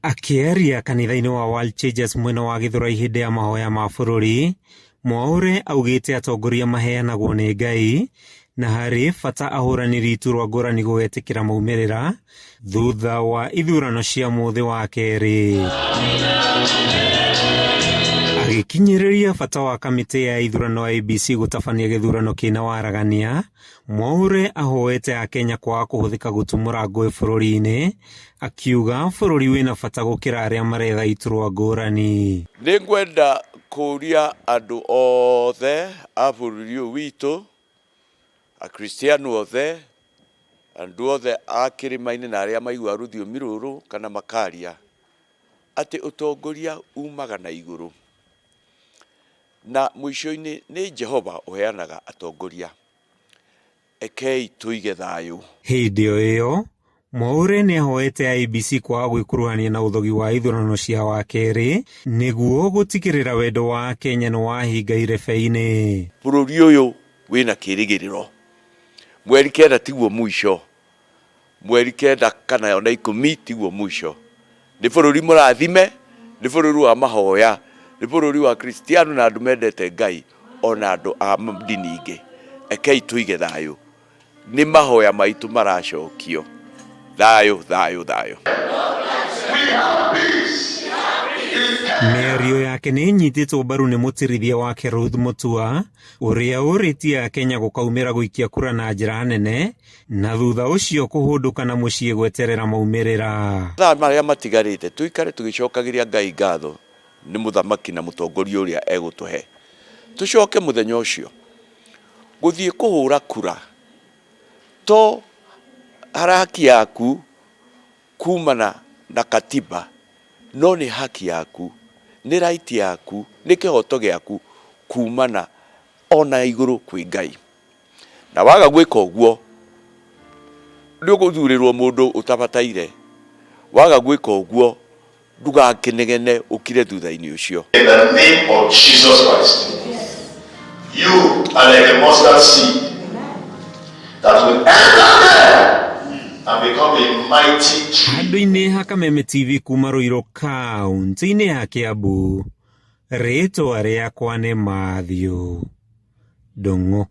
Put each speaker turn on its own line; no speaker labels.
Akĩaria kanitha-inĩ wa World Changers mwena wa Gĩthũrai hĩndĩ ya mahoya ma bũrũri, Mwaure augĩte atongoria maheanagwo nĩ Ngai na harĩ bata ahũranĩri iturwa ngũrani gũgetĩkĩra maumĩrĩra thutha wa ithurano cia mũthĩ wa kerĩ. Agĩkinyĩrĩria bata wa kamĩtĩ ya ithurano IEBC gũtabania gĩthurano kĩna waragania, Mwaure ahoete Akenya kwaga kũhũthĩka gũtumũra ngũĩ bũrũri-inĩ, akiuga bũrũri wĩna bata gũkĩra arĩa maretha iturwa ngũrani.
Nĩ ngwenda kũria andũ othe a bũrũri ũyũ witũ, Akristiano othe, andũ othe a kĩrĩma-inĩ na arĩa maiguaga rũthiomi rũrũ kana makaria, atĩ ũtongoria umaga na igũrũ. Na mũico-inĩ nĩ Jehova ũheanaga atongoria. Rekei tũige thayũ.
Hĩndĩ o ĩyo, Mwaure nĩ ahoete IEBC kwaga gwĩkuruhania na ũthogi wa ithurano cia wakerĩ nĩguo gũtigĩrĩra wendo wa Akenya nĩ wahinga irebe-inĩ.
Bũrũri ũyũ wĩna kĩrĩgĩrĩro. Mweri kenda tiguo mũico. Mweri kenda kana ona ikũmi tiguo mũico. Nĩ bũrũri mũrathime, nĩ bũrũri wa mahoya, nĩ bũrũri wa Kristiano na andũ mendete Ngai ona andũ a ndini ingĩ. Rekei tũige thayũ. Nĩ mahoya maitũ maracokio. Thayũ, thayũ, thayũ.
Mĩario yake nĩ ĩnyitĩtwo mbaru nĩ mũtirithia wake Ruth Mutua ũrĩa ũrĩtie Akenya gũkaumĩra gũikia kura na njĩra nene na thutha ũcio kũhũndũka na mũciĩ gweterera maumĩrĩra.
Mathaa marĩa matigarĩte tũikare tũgĩcokagĩria Ngai ngatho nĩ mũthamaki na mũtongoria ũrĩa egũtũhe. Tũcoke mũthenya ũcio gũthiĩ kũhũra kura to haki yaku kumana na katiba no nĩ haki yaku, nĩ right yaku, nĩ kĩhoto gĩaku kumana ona igũrũ kwĩ Ngai. Na waga gwĩka ũguo nĩ ũgũthurĩrwo mũndũ ũtabataire. Waga gwĩka ũguo ndũgakĩnegene ũkire thutha-inĩ ũcio.
In the name of Jesus Christ, you are like a mustard seed that will enter there and become a mighty tree.
Handũ-inĩ ha Kameme TV kuma Ruiru kaunti-inĩ ya Kiambu, rĩtwa rĩakwa nĩ Matthew Ndung'u.